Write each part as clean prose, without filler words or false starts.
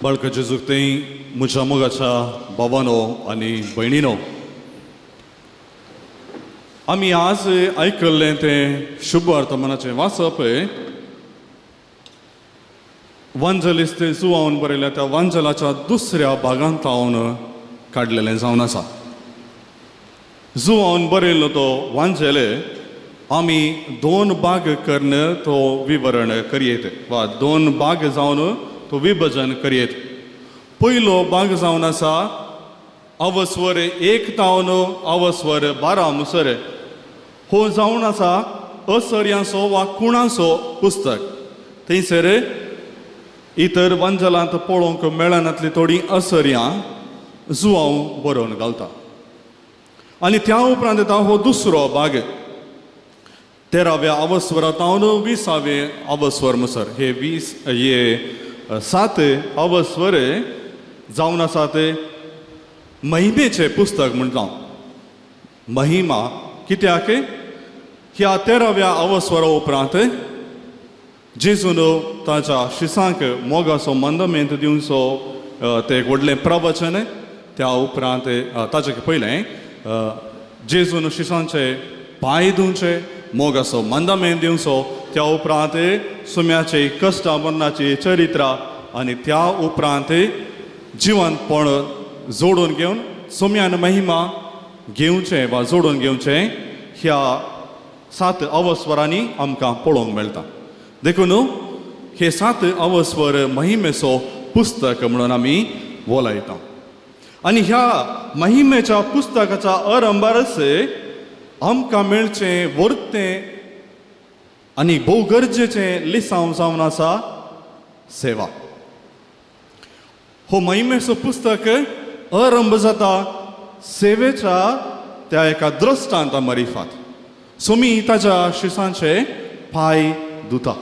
बाळकाचे जुगते म्हज्या मोगाच्या भावानो आनी भयणीनो, आमी आज आयकल्लें तें शुभ वर्तमानाचें वाचप वांजलिस्त जुवावन बरयल्या त्या वांजलाच्या दुसऱ्या भागांत हांव काडलेलें जावन आसा. जुवावन बरयल्लो तो वांजेले आमी दोन भाग करून तो विवरण करयेत वा दोन भाग जावन तो विभजन करयेत. पयलो भाग जावन आसा अवस्वर 1 तावन अवस्वर 12 मुसर. हो जावन आसा असर्यांचो वा कुणाचो पुस्तक. थंयसर इतर वांजलांत पळोवंक मेळनातली थोडीं असर्यां जुवांव बरोवन घालता. आनी त्या उपरांत येता हो दुसरो भाग 13व्या अवस्वरा तावन 20वे अवस्वर मुसर. हे 20 हे 7 अवस्वर जावन आसा ते महिमेचें पुस्तक म्हणटा. महिमा कित्याक ह्या 13व्या अवस्वरा उपरांत जेजून ताच्या शिसांक मोगाचो मंदमेंत दिवचो तें एक व्हडलें प्रवचन. त्या उपरांत ताचे पयलें जेजून शिसांचे पांय धुवचे, मोगाचो मंदमेंत दिवचो. त्या उपरांत सुम्याचे कश्टां मरणाची चरित्रां आनी त्या उपरांत जिवनपण जोडून घेवन सुम्यान महिमा घेवचें वा जोडून घेवचें ह्या 7 अवस्वरांनी आमकां पळोवंक मेळटा. देखून हे 7 अवस्वर महिमेचो पुस्तक म्हणून आमी वोलायता. आनी ह्या महिमेच्या पुस्तकाच्या अरंबारच आमकां मेळचें वर्तें आनी भोव गरजेचें लिसांव जावन आसा सेवा. हो महिमेचो पुस्तक अरंभ जाता सेवेच्या त्या एका दृश्टांता मरिफात. सोमी ताच्या शिसांचे पांय धुता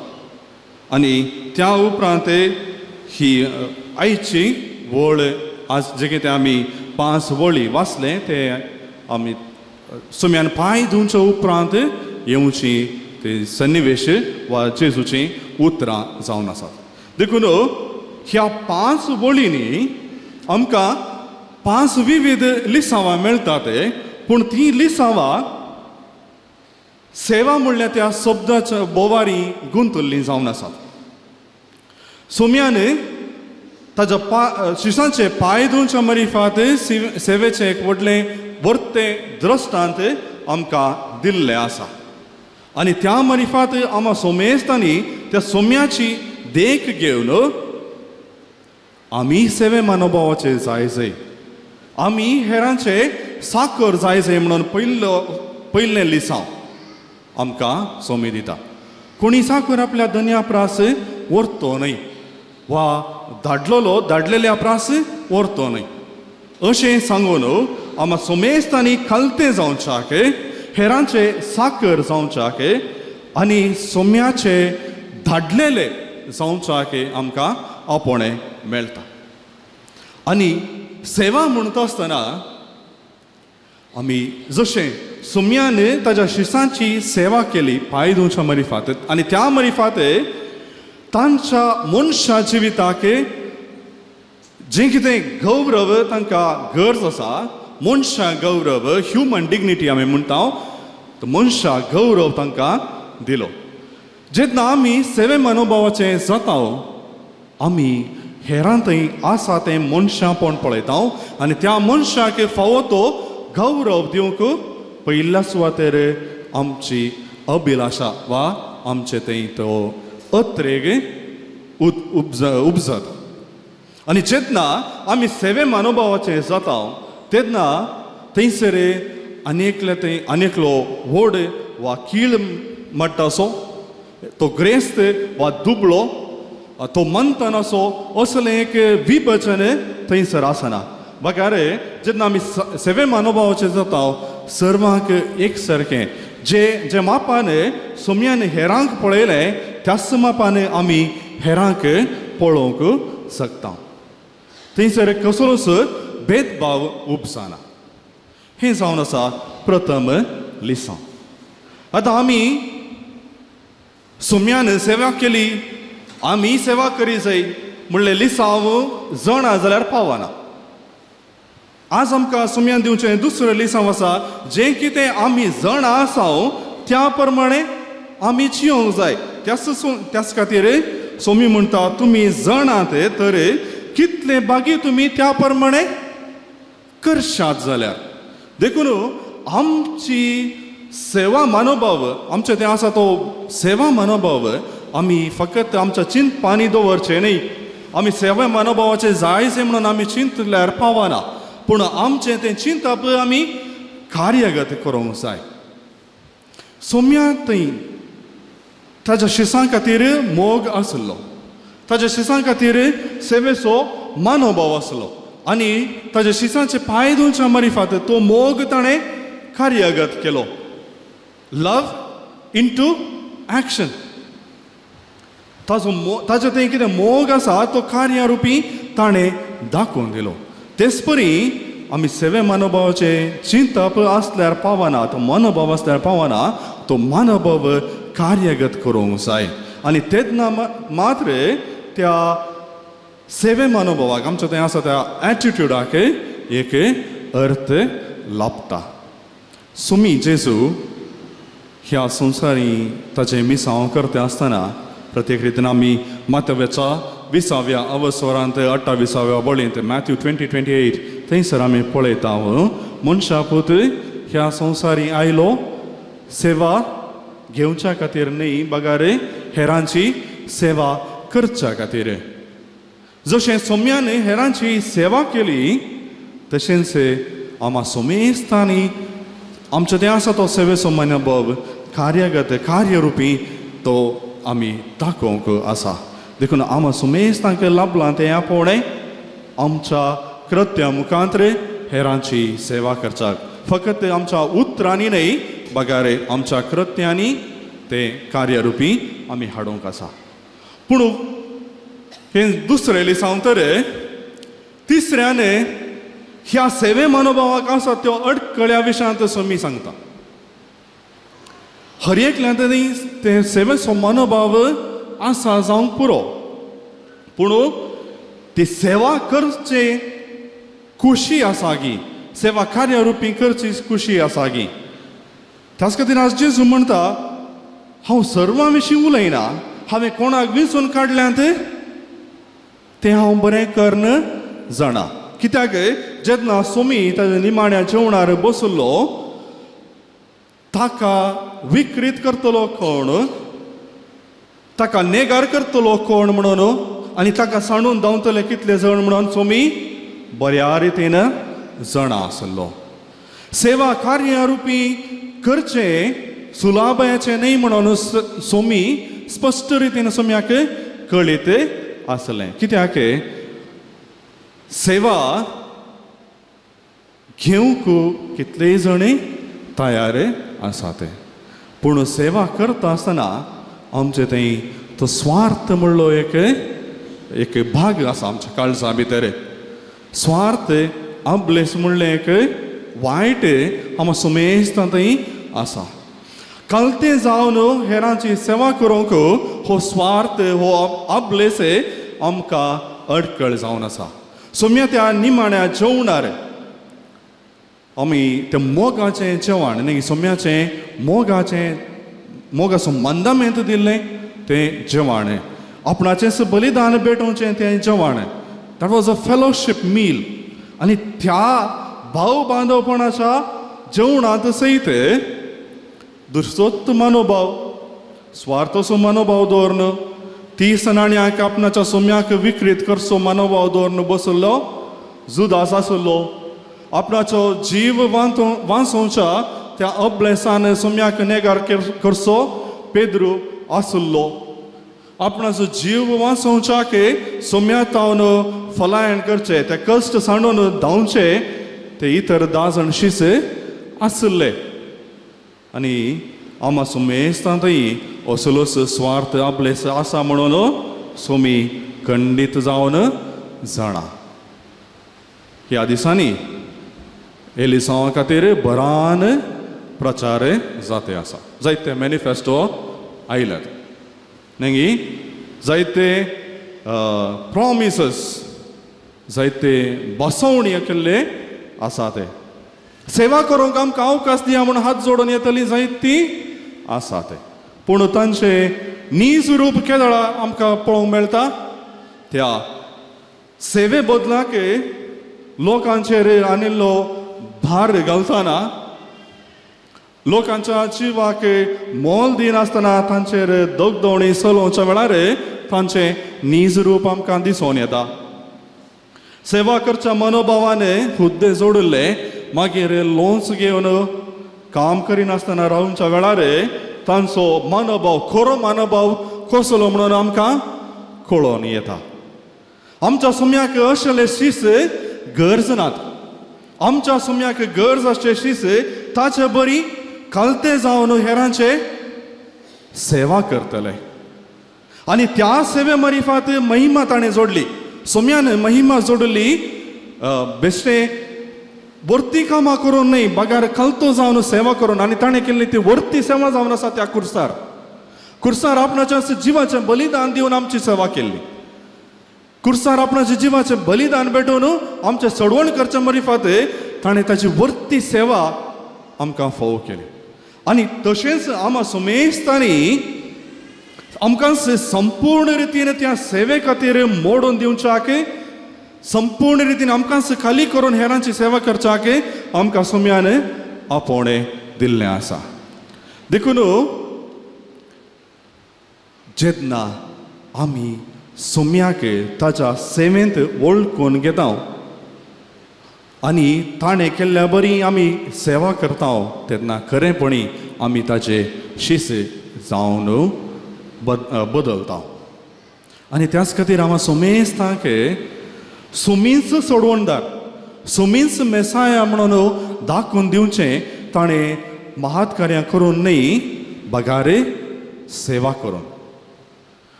आनी त्या उपरांत ही आयची वळ आज जे कितें आमी 5 वळी वाचले ते आमी सुम्यान पांय धुवच्या उपरांत येवची ते सन्निवेश वा जेजूची उतरां जावन आसात. देखून ह्या 5 वळींनी आमकां 5 विविध लिसांवां मेळटात, पूण तीं लिसांवां सेवा म्हणल्यार त्या शब्दाच्या बोवारी गुंतुल्लीं जावन आसात. सोम्यान ताच्या शिसांचे पांय धुवच्या मरिफात सेवेचें एक व्हडलें वर्तें द्रश्टांत आमकां दिल्लें आसा. आनी त्या मरिफात आमा सोमेस्तांनी त्या सोम्याची देख घेवन आमी सेवे मनोभावाचे जाय जाय, आमी हेरांचे साकर जाय जाय म्हणून पयलें लिसांव आमकां सोमी दिता. कोणी साकर आपल्या धन्या प्रास व्हरतो न्हय वा धाडलेलो धाडलेल्या प्रास व्हरतो न्हय अशें सांगून आमा सोमेस्तांनी खालते जावच्याक, हेरांचे साकर जावच्याक आनी सोम्याचे धाडलेले जावच्याक आमकां आपोवणें मेळटा. आनी सेवा म्हणटा आसतना आमी जशें सोम्यान ताच्या शिसांची सेवा केली पांय धुवच्या मरिफात आनी त्या मरिफात तांच्या मनशा जिविताक जें कितें गौरव तांकां गरज आसा, मनशा गौरव, ह्युमन डिग्निटी आमी म्हणटा, तो मनशा गौरव तांकां दिलो. जेन्ना आमी सेवे मनोभावाचें जाता आमी हेरां थंय आसा तें मनशापण पळयता आनी त्या मनशाक फावो तो गौरव दिवंक पयल्या सुवातेर आमची अभिलाशा वा आमचे थंय तो अत्रेग उपजता. आनी जेन्ना आमी सेवे मनोभावाचें जाता तेन्ना थंयसर आनी एकले थंय आनी एकलो व्हड वा कीळ म्हणटा असो तो ग्रेस्त वा दुबळो तो मंथन असो असलें एक विभजन थंयसर आसना. बगार जेन्ना आमी सेवे मनोभावाचें जाता सर्वांक एक सारकें जे जे मापान सोम्यान हेरांक पळयलें त्याच मापान आमी हेरांक पळोवंक शकता. थंयसर कसलोच भेदभाव उपजाना. हें जावन आसा प्रथम लिसांव. आतां आमी सोम्यान सेवा केली, आमी सेवा करी जाय. म्हणलें लिसांव जणा जाल्यार पावना. आज आमकां सुमयान दिवचें दुसरें लिसांव आसा, जें कितें आमी जणां आसा त्या प्रमाणे आमी जियोंक जाय. त्याच खातीर सोमी म्हणटा, तुमी जणात तर कितले बागी तुमी त्या प्रमाणे करशात जाल्यार. देखून आमची सेवा मनोभाव, आमचें तें आसा तो सेवा मनोभाव आमी फकत आमच्या चिंतपानी दवरचें न्ही. आमी सेवा मनोभावाचें जायचें म्हणून आमी चिंतल्यार पावना, पूण आमचें तें चिंतप आमी कार्यगत करूंक जाय. सोम्या थंय ताज्या शिसां खातीर मोग आसलो, ताज्या शिसां खातीर सेवेचो मनोभाव आसलो आनी ताज्या शिसांचे पांय धुवच्या मरिफात तो मोग ताणें कार्यगत केलो. Love into action. ताजो ताजो तें कितें मोग आसा तो कार्यारुपी ताणें दाखोवन दिलो. तेच परी आमी सेवे मनोभावाचें चिंतप आसल्यार पावना, तो मनोभाव आसल्यार पावना, तो मनोभाव कार्यगत करूंक जाय. आनी तेन्ना मात्र त्या सेवे मनोभावाक, आमचो तें आसा त्या एटिट्युडाक एक अर्थ लाभता. सुमी जेजू ह्या संवसारी ताचें मिसांव करता आसतना प्रत्येक रितीन आमी मातव्याच्या 20व्या अवसरांत 28व्या वळींत, मॅथ्यू 20:28, थंयसर आमी पळयता, मनशा पूत ह्या संवसारी आयलो सेवा घेवच्या खातीर न्ही, बगार हेरांची सेवा करच्या खातीर. जशें सोम्यान हेरांची सेवा केली तशेंच आमा सोमेस्तांनी आमचो तें आसा तो सेवेचो मनोभाव कार्यगत कार्यरुपी तो आमी दाखोवंक आसा. देखून आमा सुमेस्तांक लाभलां तें आपोवणें आमच्या कृत्या मुखांत हेरांची सेवा करच्याक, फकत आमच्या उतरांनी न्हय बगार आमच्या कृत्यांनी तें कार्यरुपी आमी हाडूंक आसा. पूण हें दुसरें लिसांव तर तिसऱ्याने ह्या सेवे मनोभावाक आसा त्यो अडकळ्या विशयांत सोमी सांगता. हर एकल्यान ते सेवेचो मनोभाव आसा जावंक पुरो, पूण ती सेवा करचे खुशी आसा गी, सेवा कार्यरुपी करची खुशी आसा गी. त्याच खातीर आज जेजू म्हणटा, हांव सर्वां विशीं उलयना, हांवें कोणाक विंचून काडल्यात तें हांव बरें कर्ण जाणा. कित्याक जेन्ना सोमी ताच्या निमाण्या जेवणार बसलो, ताका विक्रीत करतलो कोण, ताका नेगार करतलो कोण म्हणून आनी ताका सांडून धांवतले कितले जण म्हणून सोमी बऱ्या रितीन जाणा आसलो. सेवा कार्यरुपी करचें सुलाभयाचें न्हय म्हणून सोमी स्पश्ट रितीन सोम्याक कळीत आसलें. कित्याक सेवा घेवंक कितलेय जणी तयार आसा ते, पूण सेवा करता आसतना आमचे थंय तो स्वार्थ म्हणलो एक एक भाग आसा आमच्या काळजा भितर. स्वार्थ आबलेस म्हणलें एक वायट आमकां सुमेस्तां थंय आसा. कलते जावन हेरांची सेवा करूंक हो स्वार्थ हो आबलेस आमकां अडकळ जावन आसा. सोम्या त्या निमाण्या जेवणार आमी त्या मोगाचें जेवण न्ही, सोम्याचें मोगाचें मोगाचो मंदामेंत दिल्लें तें जेवण, आपणाचें बलिदान भेटोवचें तें जेवण, that was a fellowship meal. आनी त्या भाव बांदवपणाच्या जेवणांत सयत दुसरोच मनोभाव, स्वार्थाचो मनोभाव दवरून 30 नाण्याक आपणाच्या सोम्याक विक्रीत करचो मनोभाव दवरून बसलो जुदास आसलो. आपणाचो जीव वांचोवच्या त्या अब्लेसान सोम्याक नेगार करचो पेद्रू आसलो. आपणाचो जीव वांचोवच्याक सोम्या तावन फलायण करचे ते कश्ट सांडून धांवचे ते इतर 10 जाण शिस आसले. आनी आमा सुमेस्तां थंय असलोच स्वार्थ आपलेस आसा म्हणून सोमी खंडीत जावन जाणा. ह्या दिसांनी एलिसांवा खातीर बरान प्रचार जाते आसा. जायते मॅनिफेस्टो आयल्यात न्ही, जायते प्रॉमिसस, जायते बसवणी केल्ले आसा. ते सेवा करूंक आमकां अवकाश दिया म्हूण हात जोडून येतली जायती आसा ते, पूण तांचे नीज रूप केदळा आमकां पळोवंक मेळटा? त्या सेवे बदलाक लोकांचेर आनिल्लो भार घालतना, लोकांच्या जिवाक मोल दिनासतना तांचेर दगदवणी चलोवच्या वेळार तांचें नीज रूप आमकां दिसून येता. सेवा करच्या मनोभावान हुद्दे जोडिल्ले, मागीर लोन्स घेवन काम करिनासतना रावच्या वेळार तांचो मनोभाव, खरो मनोभाव कसलो म्हणून आमकां कळोन येता. आमच्या सुम्याक असले शीस गरज नात. आमच्या सुम्याक गरज आसचे शीस ताचे बरी खालते जावन हेरांचे सेवा करतले. आनी त्या सेवे मरिफात महिमा ताणें जोडली. सोम्यान महिमा जोडली बेश्टे वर्ती कामां करून न्हय, बगार खालतो जावन सेवा करून. आनी ताणें केल्ली ती वर्ती सेवा जावन आसा त्या कुर्सार. कुर्सार आपणाच्या जिवाचें बलिदान दिवन आमची सेवा केल्ली. कुर्सार आपणाच्या जिवाचें बलिदान भेटोवन आमचें सडवण करच्या मरिफात ताणें ताची वर्ती सेवा आमकां फावो केली. आनी तशेंच आमा सुमेस्तांनी आमकां संपूर्ण रितीन त्या सेवे खातीर मोडून दिवच्याक, संपूर्ण रितीन आमकां खाली करून हेरांची सेवा करच्याक आमकां सुम्यान आपोवणें दिल्लें आसा. देखून जेन्ना आमी सोम्याक ताच्या सेवेंत वळखून घेता आनी ताणें केल्ल्या बरी आमी सेवा करता, तेन्ना खरेंपणी आमी ताचे शिस जावन बदलता. आनी त्याच खातीर हांव सोमेस्तांक सुमीच सोडवणदार, सुमीच मेसाया म्हणून दाखोवन दिवचें ताणें महात कार्यां करून न्हय, बगारे सेवा करून.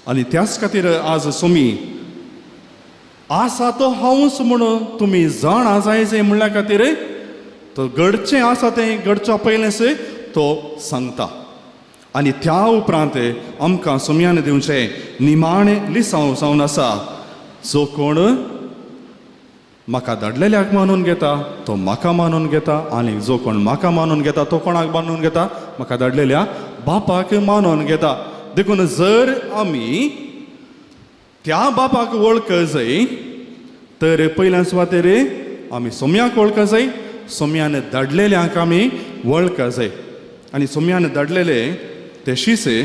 आनी त्याच खातीर आज सुमी आसा तो हांवूच म्हणून तुमी जाणा जाय जाय म्हणल्या खातीर तो घडचें आसा तें घडच्या पयलेंच तो सांगता. आनी त्या उपरांत आमकां सुम्यान दिवचें निमाणें लिसांव जावन आसा, जो कोण म्हाका धाडलेल्याक मानून घेता तो म्हाका मानून घेता, आनी जो कोण म्हाका मानून घेता तो कोणाक मानून घेता? म्हाका धाडलेल्या बापाक मानून घेता. देखून जर आमी त्या बापाक वळख जाय तर पयल्या सुवातेर आमी सोम्याक वळख जाय, सोम्यान धाडलेल्यांक आमी वळख जाय. आनी सोम्यान धाडलेले ते शिसे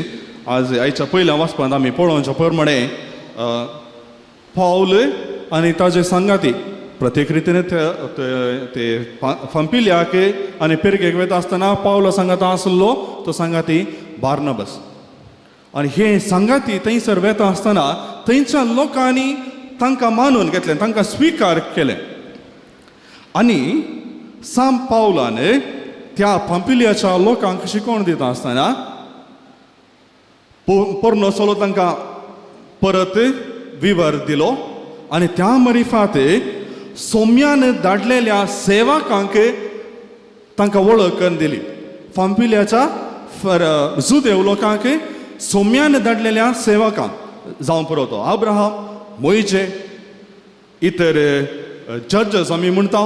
आज आयच्या पयल्या वाचपांत आमी पळोवच्या प्रमाणे पावल आनी ताजे सांगाती प्रत्येक रितीन ते फांपिल्याक आनी पिरगेक वता आसतना पावलो सांगाता आसलो तो सांगाती बार्नबस. आनी हे सांगाती थंयसर वेता आसतना थंयच्या लोकांनी तांकां मानून घेतलें, तांकां स्विकार केलें. आनी साम पावलान त्या पांपिलियाच्या लोकांक शिकवण दिता आसतना पोरनो चलो तांकां परत विवर दिलो आनी त्या मरिफात सोम्यान धाडलेल्या सेवकांक तांकां वळख करून दिली. फांपिल्याच्या जुदेव लोकांक सोम्यान धाडलेल्या सेवकांक, जावं पुरो तो अब्राहम, मोयजे, इतर जजस आमी म्हणटा,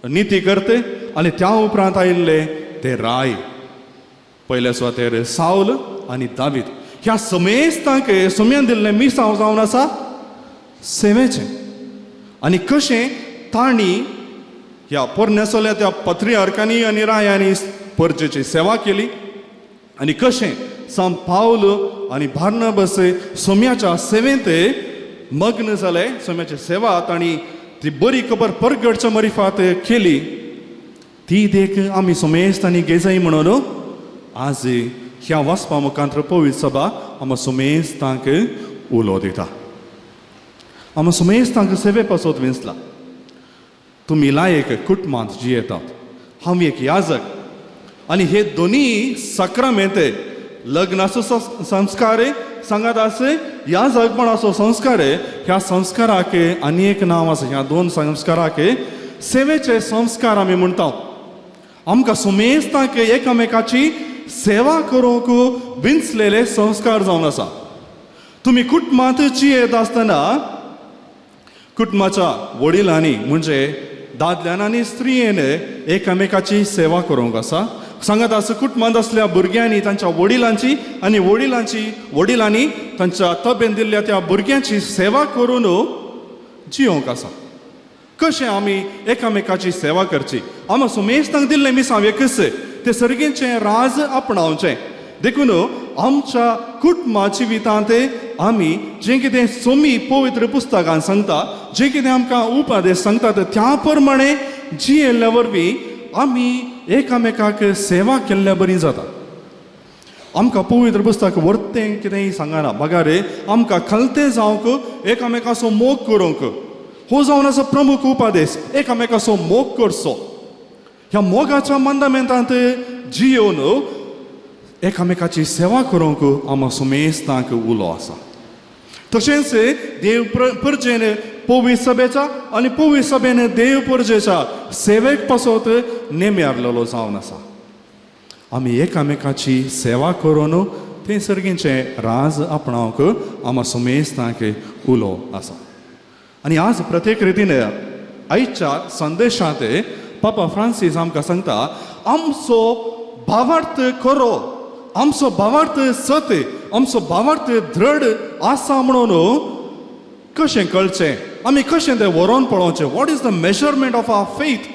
निती करते, आनी त्या उपरांत आयिल्ले ते राय, पयल्या सुवातेर सावल आनी दावीद. ह्या समेस्तांक सोम्यान दिल्लें मिसांव जावन आसा सेवेचें. आनी कशें तांणी ह्या पोरण्या चल्या त्या पत्रियार्कांनी आनी रायांनी परजेची सेवा केली, आनी कशें सांत पावल आनी बार्नबस सोम्याच्या सेवेंत मग्न जाले, सोम्याची सेवा तांणी ती बरी खबर परगटच्या मरिफात केली, ती देख आमी सोमेस्तांनी घेजाय म्हणून आज ह्या वाचपा मुखांत पवित्र सभा आमकां सोमेस्तांक उलो दिता. आमकां सोमेस्तांक सेवे पासत विंचला. तुमी लायक कुटुंबांत जियेतात, हांव एक याजक, आनी हे दोनी साक्रामेंत, लग्नाचो संस्कार सांगात आसे याजकपणाचो संस्कार, ह्या संस्काराक आनी एक नांव आसा. ह्या दोन संस्काराक सेवेचे संस्कार आमी म्हणटा. आमकां सुमेस्तांक एकामेकाची सेवा करूंक विंचलेले संस्कार जावन आसा. तुमी कुटुंबांत जियेत आसतना कुटुंबाच्या वडिलांनी म्हणजे दादल्यान आनी स्त्रियेन एकामेकाची सेवा करूंक आसा. सांगात आसा कुटुंबांत आसल्या भुरग्यांनी तांच्या वडिलांची आनी वडिलांची वडिलांनी तांच्या तबेन दिल्ल्या त्या भुरग्यांची सेवा करून जियोंक आसा. कशें आमी एकामेकाची सेवा करची? आमी सुमेस्तांक दिल्लें मिसांव एकच, ते सर्गींचें राज आपणावचें. देखून आमच्या कुटुंबा जिवितांत आमी जें कितें सोमी पवित्र पुस्तकान सांगता, जें कितें आमकां उपदेश सांगतात, त्या प्रमाणे जियेल्ल्या वरवीं आमी एकामेकाक सेवा केल्ल्या बरी जाता. आमकां पवित्र पुस्तक वर्तें कितेंय सांगना, बगार आमकां खलतें जावंक, एकामेकाचो मोग करूंक, हो जावन आसा प्रमुख उपदेश, एकामेकाचो मोग करचो. ह्या मोगाच्या मंदामेंतांत जियोवन एकामेकाची सेवा करूंक आमकां सुमेस्तांक उलो आसा. तशेंच देव परजेन पवी सभेच्या आनी पवी सभेन देव परजेच्या सेवेक पासत नेम्यारलेलो जावन आसा. आमी एकामेकाची सेवा करून तें सर्गींचें राज आपणावंक आमकां सुमेस्तांक उलो आसा. आनी आज प्रत्येक रितीन आयच्या संदेशांत पापा फ्रांसीस आमकां सांगता, आमचो भावार्थ खरो, आमचो भावार्थ सत, आमचो भावार्थ दृढ आसा म्हणून कशें कळचें? आमी कशें तें व्हरोन पळोवचें? What is the measurement of our faith?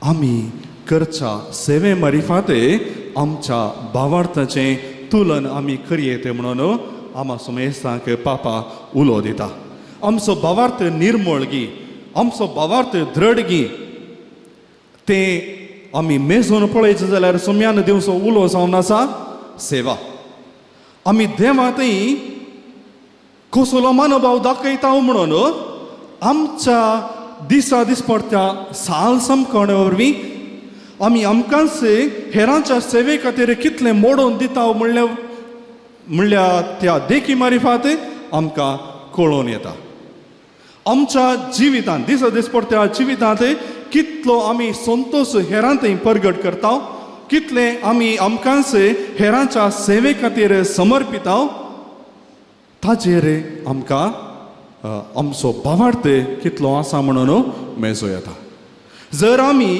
आमी करच्या सेवे मारिफाते आमच्या भावार्थाचें तुलन आमी करयेत म्हणून आमा सुमेस्तांक पापा उलो दिता. आमचो भावार्थ निर्मळ गी, आमचो भावार्थ दृढ गी, तें आमी मेजून पळयचें जाल्यार सुम्यान दिवचो उलो जावन आसा सेवा. आमी देवा थंय कसलो मनोभाव दाखयता म्हणून आमच्या दिसा दिसपडत्या साल समकणे वरवीं आमी आमकांच हेरांच्या सेवे खातीर कितलें मोडून दिता म्हणल्या म्हणल्यार त्या देखी मारिफात आमकां कळोवन येता. आमच्या जिवितांत, दिसा दिसपडत्या जिवितांत कितलो आमी संतोश हेरां थंय परगट करता, कितले आमी आमकांच हेरांच्या सेवे खातीर समर्पिता, ताजेर आमकां आमचो भावार्थ कितलो आसा म्हणून मेजो येता. जर आमी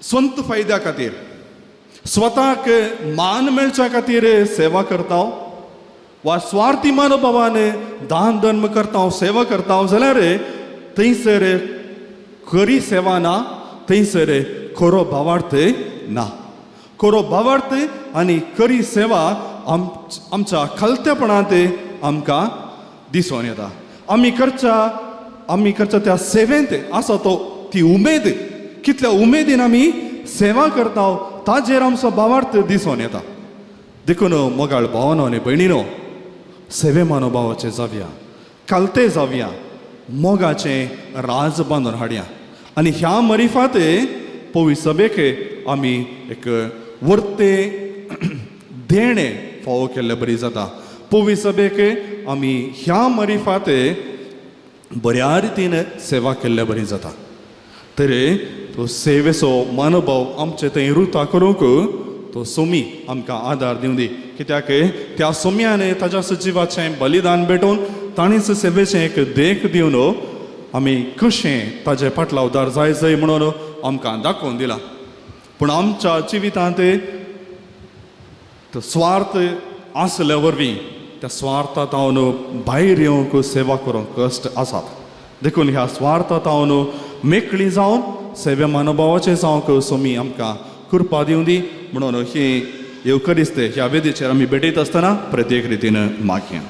स्वंत फायद्या खातीर, स्वताक मान मेळच्या खातीर सेवा करता वा स्वार्थी मनोभावान दान धर्म करता, सेवा करता जाल्यार थंयसर खरी सेवा ना, थंयसर खरो भावार्थ ना. खरो भावार्थ आनी खरी सेवा आमच्या खालतेपणांत आमकां दिसून येता. आमी करच्या त्या सेवेंत आसा तो ती उमेद, कितल्या उमेदीन आमी सेवा करता, ताजेर आमचो भावार्थ दिसून येता. देखून मोगाळ भावानो आनी भयणीनो, सेवे मनोभावाचे जावया, कालते जावया, मोगाचें राज बांदून हाडया आनी ह्या मरिफात पवी सभेक आमी एक वर्ते देणें फावो केल्ले बरी जाता. पवी सभेक आमी ह्या मरिफात बऱ्या रितीन सेवा केल्ले बरी जाता. तर तो सेवेचो मनोभाव आमचे थंय रुता करूंक तो सोमी आमकां आदार दिवं दी, कित्याक त्या सोम्यान ताज्या सजिवाचें बलिदान भेटोवन ताणेंच सेवेचें एक देख दिवन आमी कशें ताजे पाटलावदार जाय जाय म्हणून आमकां दाखोवन दिला. पूण आमच्या जिवितांत तो स्वार्थ आसल्या वरवीं त्या स्वार्थांत भायर येवंक, सेवा करूंक कश्ट आसात. देखून ह्या स्वार्थांत मेकळी जावन सेवे मनोभावाचे जावंक सोमी आमकां कृपा दिवं दी म्हणून ही येवकरिस्त ह्या वेदीचेर आमी भेटयत आसतना प्रत्येक रितीन मागया.